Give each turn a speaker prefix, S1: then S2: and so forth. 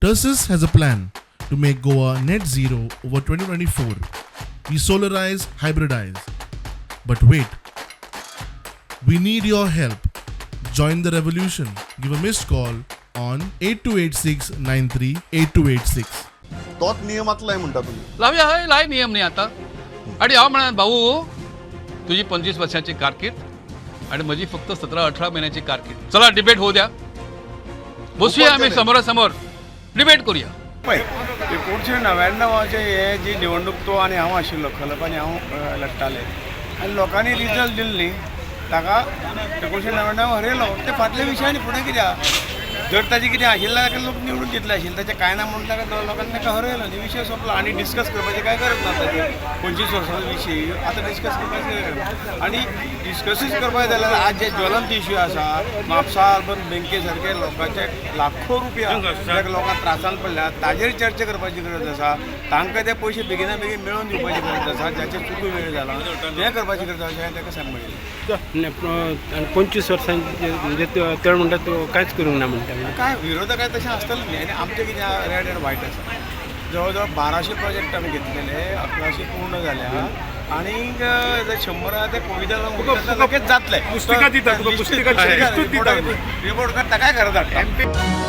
S1: Tersus has a plan to make Goa net zero over 2024. We solarize, hybridize. But wait, we need your help. Join the revolution. Give a missed call on 8286 938286.
S2: तोच नियमातलाय म्हणटा तुमी.
S3: लावया हय, लाय नियम न्ही आतां. आनी हांव म्हणा, भाऊ, तुजी 25 वर्सांची कारकीर्द आणि म्हजी फक्त 17-18 महिन्याची कारकीर्द. चला, डिबेट होऊ द्या. बसूया आम्ही समोरासमोर, डिबेट करूया.
S4: पळय, 1999चे हे जी निवडणूक, तो आनी हांव आशिल्लो, खलप आनी हांव लडटाले आनी लोकांनी रिजल्ट दिलो न्ही ताका, 1999 हरयलो. ते फाटले विशय आनी फुडें कित्याक? जर ताजें कितें आशिल्लें जाल्यार लोक निवडून दितले आशिल्ले. ताचें कांय ना म्हणून ताका लोकांनी ताका हरयलो न्ही. विशय सोंपलो. आनी डिस्कस करपाचें कांय गरज ना ताचेर. 25 वर्सां विशय आतां डिस्कस करपाचें गरज ना. आनी डिस्कसूच करपाक जाल्यार आज जे ज्वलंत इश्यू आसा, म्हापसा अर्बन बँके सारके लोकांचे लाखो रुपया ज्या लोकांक त्रासान पडल्या, ताजेर चर्चा करपाची गरज आसा. तांकां ते पयशे बेगिना बेगीन मेळोवन दिवपाची गरज आसा. जाचें चुकी वेळ जाला, तें करपाची गरज आसा अशें हांवें ताका सांगलें.
S5: आनी 25 वर्सांचे म्हणजे ते म्हणटा, तो कांयच करूंक ना म्हणटा म्हणजे.
S4: काय विरोधक काय तशें आसतलें न्ही. आनी आमचें कितें, रेड अँड व्हायट आसा. जवळ जवळ 1200 प्रोजेक्ट आमी घेतलेले, 1100 पूर्ण जाल्या आनी 100 आहा ते कोविडा लागून लगेच जातले.
S6: पुस्तिका दिता तुका, पुस्तिका, लिस्टूच दिता.
S4: रिपोर्ट कार्ड ताकाय घरा धाडटा.